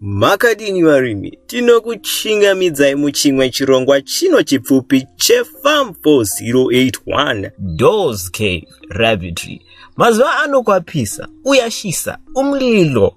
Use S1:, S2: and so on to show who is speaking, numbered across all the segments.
S1: Makadini varimi, tinokuchingamidzai muchimwe chirongwa chino chipfupi cheFarm 4081 Doors Cave Rabbitry. Mazuva ano kwapisa, uyashisa, umlilo.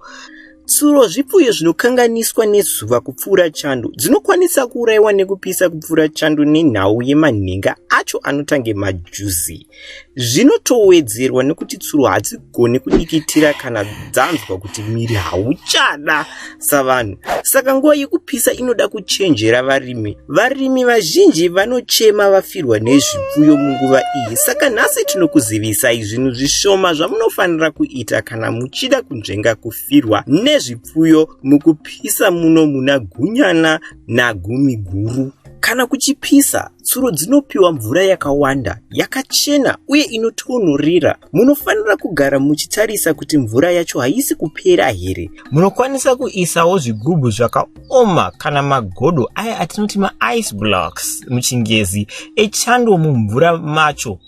S1: Tsuro zvipfuyo zvinokanganiswa nezuva kupfuura chando. Dzinokwanisa kuurayiwa nekupisa kupfuura chando nenhau yemanhenga acho anotange majuzi. Zvinotowedzerwa nekuti tsuro hadzigoni kudikitira kana dzanzwa kuti miri hauchada savanhu. Saka nguva yekupisa inoda kuchenjera varimi. Varimi vazhinji vanochema vafirwa nezvipfuyo munguva iyi. Saka nhasi tinokuzivisai zvinhu zvishoma zvamunofanira kuita kana muchida kunzvenga kufirwa nezvipfuyo mukupisa muno muna Gunyana naGumiguru. Kana kuchipisa, tsuro dzinopiwa mvura yakawanda, yakachena uye inotonhorera. Munofanira kugara muchitarisa kuti mvura yacho haisi kupera here. Munokwanisa kuisawo zvigubhu zvakaoma kana magodo aya atinoti maice blocks muchingezi echando mumvura macho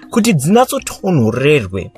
S1: kuti dzinatsotonhorerwe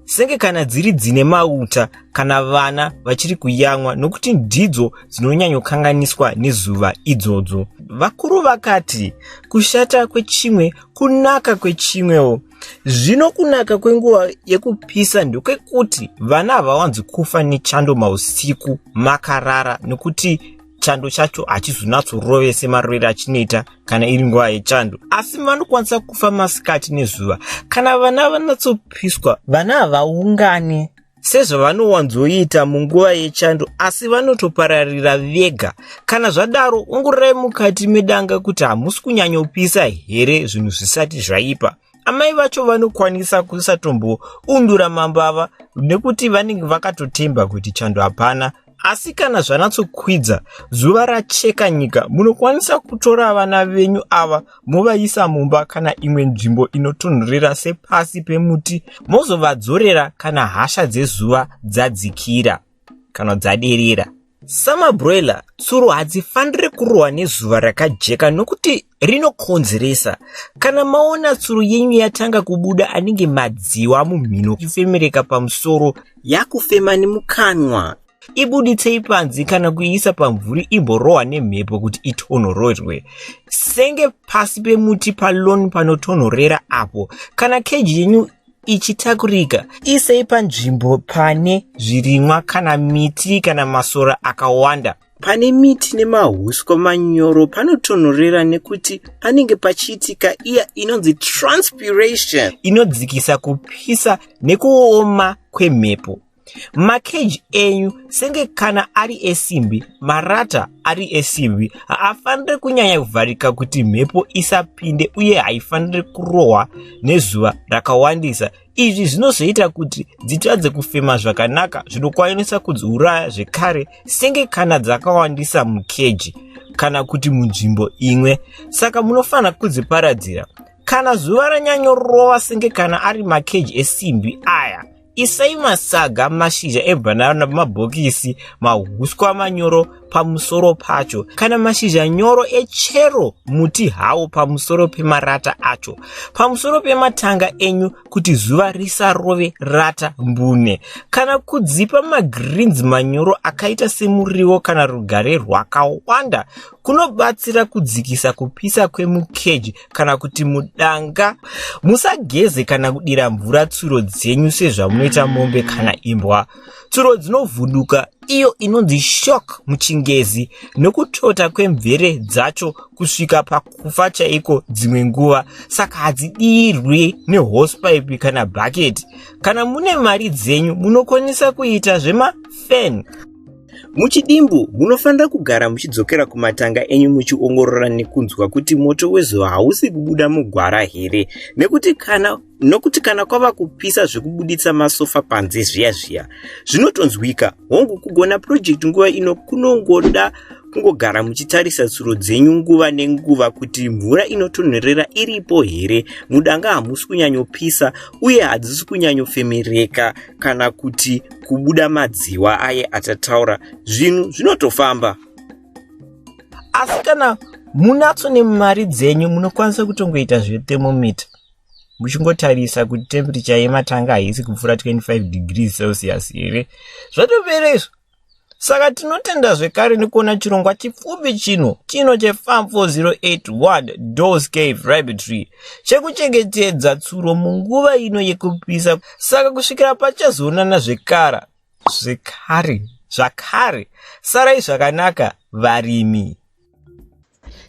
S1: senge kana dziri dzine mauta kana vana vachiri kuyamwa nokuti ndidzo dzinonyanyokanganiswa nezuva idzodzo. Vakuru vakati kushata kwechimwe kunaka kwechimwewo. Zvino kunaka kwenguva yekupisa ndekwekuti vana havawanzi kufa nechando mausiku makarara nekuti chando chacho hachizonatsorove semarovero achinoita kana iri nguva yechando, asi vanokwanisa kufa masikati nezuva. Kana vana vanatsopiswa, vana havaungani sezvavanowanzoita munguva yechando, asi vanotopararira vega. Kana zvadaro, ongororai mukati medanga kuti hamusi kunyanyopisa here zvinhu zvisati zvaipa. Amai vacho vanokwanisa kusatomboundura mambava nekuti vanenge vakatotemba kuti chando hapana, asi kana zvanatsokwidza zuva racheka nyika, munokwanisa kutora vana venyu ava movaisa mumba kana imwe nzvimbo inotonhorera sepasi pemuti, mozovadzorera kana hasha dzezuva dzadzikira kana dzaderera. Samabroiler, tsuro hadzifaniri kurohwa nezuva rakajeka nokuti rinokonzeresa. Kana maona tsuro yenyu yatanga kubuda anenge madziwa mumhino ichifemereka pamusoro, yakufema nemukanwa, ibuditsei panze kana kuiisa pamvuri imborohwa nemhepo kuti itonhorerwe. Senge pasi pemuti palon panotonhorera apo. Kana keji yenyu ichitakurika, isei panzvimbo pane zvirimwa kana miti kana masora akawanda. Pane miti nemahuswa manyoro panotonhorera nekuti panenge pachiitika iya inonzi transpiration inodzikisa kupisa nekuoma kwemhepo. Makeji enyu senge kana ari esimbi, marata ari esimbi, haafaniri kunyanya kuvharika kuti mhepo isapinde uye haifaniri kurohwa nezuva rakawandisa. Izvi zvinozoita kuti dzitadze kufema zvakanaka zvinokwanisa kudziuraya zvekare senge kana dzakawandisa mukeji kana kuti munzvimbo imwe. Saka munofanira kudziparadzira. Kana zuva ranyanyorova senge kana ari makeji esimbi aya, isai masaga, mashizha ebhanana, mabhokisi, mahuswa manyoro pamusoro pacho, kana mashizha nyoro echero muti hawo pamusoro pemarata acho, pamusoro pematanga enyu kuti zuva risarove rata mbune, kana kudzipa magreens manyoro akaita semuriwo kana rugare rwakawanda kunobatsira kudzikisa kupisa kwemukeji kana kuti mudanga. Musageze kana kudira mvura tsuro dzenyu sezvamunoita mombe kana imbwa. Tsuro dzinovhunduka, iyo inonzi shock muchingezi, nokutota kwemvere dzacho kusvika pakufa chaiko dzimwe nguva, saka hadzidirwi nehosepipe kana bhaketi. Kana mune mari dzenyu munokwanisa kuita zvemafan. Muchidimbu, munofanira kugara muchidzokera kumatanga enyu muchiongorora nekunzwa kuti moto wezuva hausi kubuda mugwara here, nekuti kana nokuti kana kwava kupisa zvekubuditsa masofa panze zviya zviya zvinotonzwika. Hongu, kugona project nguva ino kunongoda kungogara muchitarisa tsuro dzenyu nguva nenguva kuti mvura inotonhorera iripo here, mudanga hamusi kunyanyopisa uye hadzisi kunyanyofemereka kana kuti kubuda madziwa aye atataura. Zvinhu zvinotofamba. Asi kana munatso nemari dzenyu munokwanisa kutongoita zvethermometer muchingotarisa kuti temperature yematanga haisi kupfuura 25 degrees Celsius here. Zvatopera izvo. Saka tinotenda zvekare nekuona chirongwa chipfupi chino chino cheFarm 4081 Doors Cave Rabbitry chekuchengetedza tsuro munguva ino yekupisa. Saka kusvikira pachazoonana zvekara zvekare zvakare, sarai zvakanaka varimi.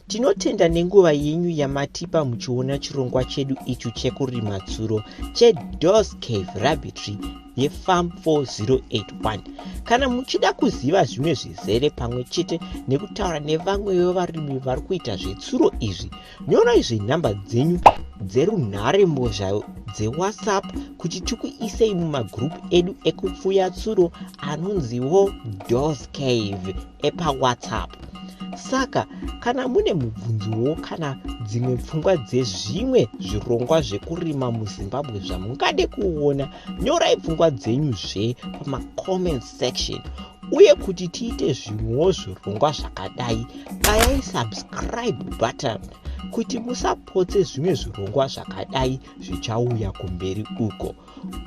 S2: Tinotenda nenguva yenyu yamatipa muchiona chirongwa chedu ichu chekurima tsuro cheDoors Cave Rabbitry yeFarm 4081. Kana muchida kuziva zvimwe zvizere pamwe chete nekutaura nevamwe vevarimi vari kuita zvetsuro izvi, nyorai zvenhamba dzenyu dzerunharembozha dzewhatsapp kuti tikuisei mumagurupu edu ekupfuya tsuro anonziwo Doors Cave epawhatsapp. Saka kana mune mubvunzowo kana dzimwe pfungwa dzezvimwe zvirongwa zvekurima muZimbabwe zvamungade kuona, nyorai pfungwa dzenyu zve pamacomment section. Uye kuti tiite zvimwewo zvirongwa zvakadai, bayai subscribe button kuti musapotse zvimwe zvirongwa zvakadai zvichauya kumberi uko.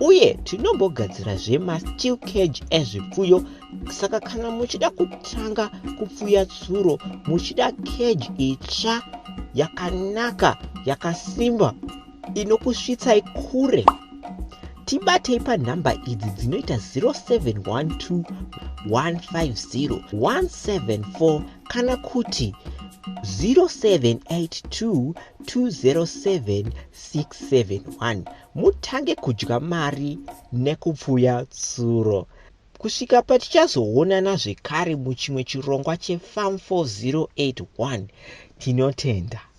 S2: Uye tinombogadzira zvemasteel cage ezvipfuyo, saka kana muchida kutanga kupfuya tsuro muchida cage itsva yakanaka yakasimba inokusvitsai kure, tibatei panhamba idzi dzinoita 0712 150 174 kana kuti 0782 207 671. Mutange kudya mari nekupfuya tsuro. Kusvika patichazoonana zvekare muchimwe chirongwa cheFarm 4081, tinotenda.